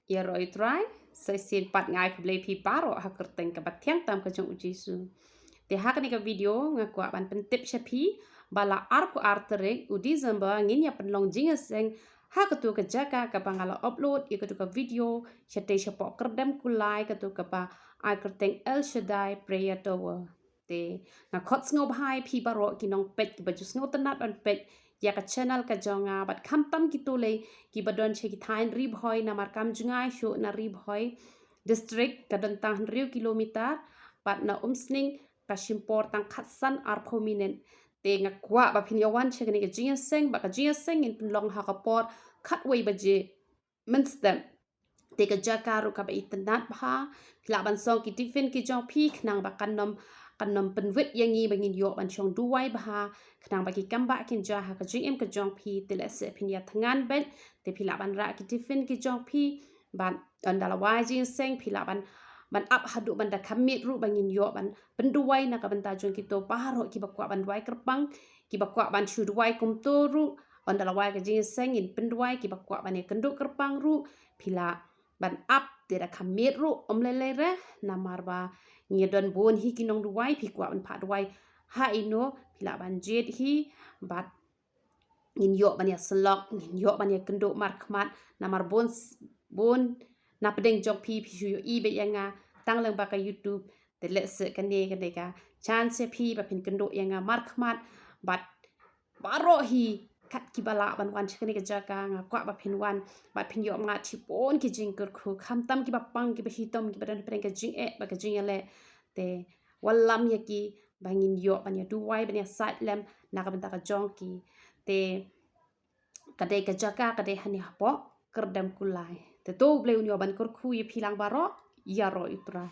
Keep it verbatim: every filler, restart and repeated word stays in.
Ïaroh ïa u Trai, sa shisien pat nga ai khublei phi baroh ha ka kyrteng kaba thiang tam ka jong u Jisu. Te ha kane ka video nga kwah ban pyntip sha phi ba la arphew ar tarik u December ngin ïa pynlong jingïaseng ha katu ka jaka kaba nga la upload ïa katu ka video shatei shapoh Kyrdem Kulai, katu kaba ai kyrteng El Shaddai Prayer Tower. Te nga khot sngewbha ïa phi baroh ki nongpeit kiba ju sngewtynnat ban peit ïa ka channel ka jong nga, bad khamtam kito lei kiba don sha ki thaiñ Ri Bhoi, namar kam jngai shuh na Ri Bhoi district ka don tang hynriew kilometer, bad na Umsning ka shim por tang khatsan arphew minit. Te nga kwah ba phin ïa wan sha kane ka jingïaseng, ba ka jingïaseng ngin pynlong ha ka por khatwei baje mynstep. Te ka jaka ruh kaba itynnat bha, phi lah ban song ki tiffin ki jong phi khnang ba kan ym, kan ym pynwit ïa ngi ba ngin ïoh ban shong duwai bha, khnang ba ki kambah kin jia ha ka jingim ka jong phi. Te lehse phin ïa thngan beit, te phi lah ban rah ki tiffin ki jong phi, bad ynda la wai jingïaseng phi lah ban, ban ap haduh ban da kham miet ruh ba ngin ïoh ban pynduwai na ka bynta jong kito baroh kiba kwah ban duwai kyrpang, kiba kwah ban shu duwai kumto ruh. Ynda la wai ka jingïaseng ngin pynduwai, kiba kwah ban ïa kynduh kyrpang ruh phi lah ban ap te da kham miet ruh, ym lei lei re, namar ba ngi don bun hi ki nongduwai, phi kwah ban phah duwai ha ino phi lah ban jied hi, bad ngin ïoh ban ïa syllok, ngin ïoh ban ïa kynduh markhmat, namar bun, bun na pdeng jong phi, phi shu ïohi beit ïa nga tang lyngba ka YouTube. Te lehse kane, kane ka chance ïa phi ba phin kynduh ïa nga markhmat, bad baroh hi kat kiba lah ban wan sha kane ka jaka, nga kwah ba phin wan bad phin ïoh mad shibun ki jingkyrkhu, khamtam kiba pang, kiba shitom, kiba don pdeng ka jingeh bad ka jingïaleh. Te wallam ïa ki ba ngin ïoh ban ïa duwai, ban ïa said lem na ka bynta ka jong ki. Te ka dei ka jaka ka dei hangne hapoh Kyrdem Kulai. Te to U Blei un ïoh ban kyrkhu ïa phi lang baroh. Ïaroh ïa U Trai.